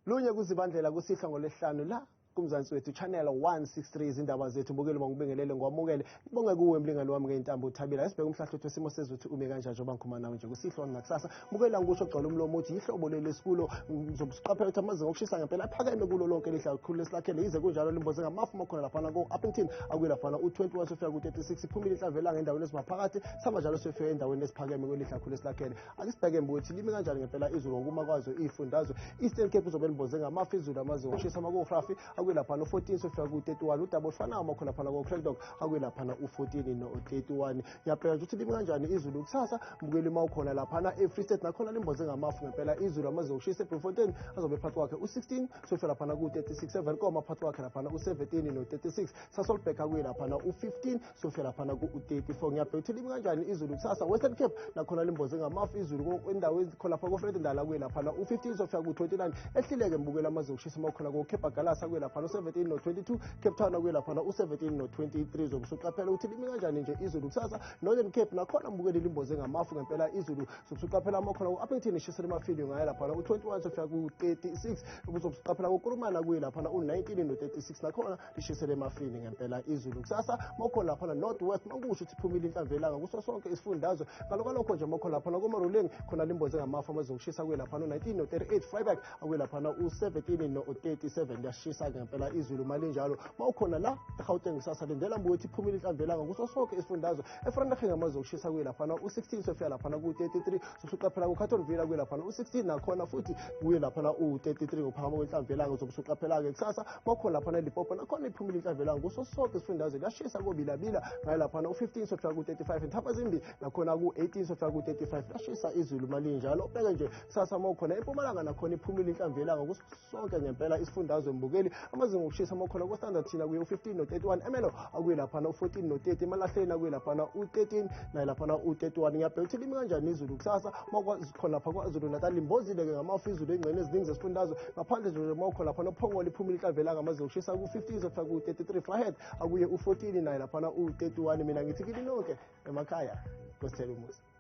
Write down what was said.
Lunye kuzibandlela kusihlwa ngolesihlanu la kuMzansi Wethu Channel 163 izindaba zethu. Mbukeli, ngibingelele, ngwamukele, ngibonge kuwe mlingani wami ngeintambo uThabile. Asibheke umhlahlo wesimo sezulu ume kanjani njengoba ngikhuluma nawe nje kusihlwa nakusasa. Mbukela, ngisho gcwala umlomo uthi ihlobo leli esikulo. Ngizobusiqaphela ukuthi amazinga okushisa ngempela aphakeme kulo lonke lihlakhulu lesilakhele, yize kunjalo limboze ngamafu makhona laphana ko-Upington akuyi laphana u-21 sofika ku-36. Iphumile inhlamvu elanga endaweni ezimaphakathi, sihamba njalo siyofika endaweni esiphakeme kwelihlakhulu esilakhele. Ake sibheke ukuthi limi kanjani ngempela izulu ngokuma kwazo iy'fundazwe. Eastern Cape uzobe limboze ngamafu izulu, amazinga okushisa amakohrafi akuyilaphana u-14 sofika ku-31. Udaba olufanayo makhona laphana ko-Cradock akuyilaphana u-14 no-31. Ngiyabheka nje ukuthi limi kanjani izulu kusasa. Mbukeli, uma ukhona laphana e-Free State, nakhona limboze ngamafu ngempela izulu. Amazinga okushisa eBloemfontein azobe phakathi kwakhe u-16 sofika laphana ku-36, eWelkom phakathi kwakhe laphana u-17 no-36, Sasolburg akuyilaphana u-15 sofika laphana ku-34. Ngiyabheka ukuthi limi kanjani izulu kusasa. Western Cape nakhona limboze ngamafu izulu, endaweni khona lapha koVredendal akuyilaphana u-15 sofika ku-29. Ehlileke, mbukela, amazinga okushisa uma ukhona ko-Cape Agulhas akuyilaphana u-17 no-22, Cape Town akuyilaphana u-17 no-23. Zobe usuqaphela ukuthi limi kanjani nje izulu kusasa. Northern Cape nakhona, mbukeli, limboze ngamafu ngempela izulu. Zobe usuqaphela amakhona ku-Upington ishisela emafini ngayo laphana u-21 sofika ku-36. Uzobe usuqaphela kuKurumana kuyilaphana u-19 no-36, nakhona lishisele emafini ngempela izulu kusasa. Mawukhona laphana North West, makusho ukuthi iphumile inhlamvu yelanga kuso sonke isifundazwe. Ngaloko nje mawukhona laphana koMaruleng, khona limboze ngamafu, amazinga okushisa kuyilaphana u-19 no-38, Vryburg akuyilaphana u-17 no-37. Liyashisa ngempela izulu malinjalo. Mawukhona la eGauteng kusasa, lindela mbuthi iphumile inhlamvu yelanga kuso sonke isifundazwe. EVereeniging amazinga okushisa kuyilaphana u-16 sofika laphana ku-33. Usuqaphela kuCarltonville kuyilaphana u-16, nakhona futhi kuye laphana u-33 ngokuphakama kwenhlamvu yelanga. Uzobe usuqaphela-ke kusasa. Mawukhona laphana eLimpopo, nakhona iphumile inhlamvu yelanga kuso sonke isifundazwe. Liyashisa kobilabila ngayo laphana u-15 sofika ku-35, eNthabazimbi nakhona ku-18 sofika ku-35. Liyashisa izulu malinjalo. Ubheke nje kusasa mawukhona eMpumalanga, nakhona iphumile inhlamvu yelanga kuso sonke ngempela isifundazwe. Mbukeli, amazinga okushisa amakhona ko-Standerton thina kuye u-15 no-31, Ermelo akuye laphana u-14 no-30, Emalahleni akuye laphana u-13 naye laphana u-31. Ngiyabheka ukuthi limi kanjani izulu kusasa. Khona lapha KwaZulu Natal limbozile-ke ngamafu izulu engxenye eziningi zesifundazwe, ngaphandle nje uma ukhona laphana oPhongolo iphumile inhlamvu yelanga, amazinga okushisa ku-15 zofika ku-33, Vryheid akuye u-14 naye laphana u-31. Mina ngithi kini nonke emakhaya, kosithela umuzi.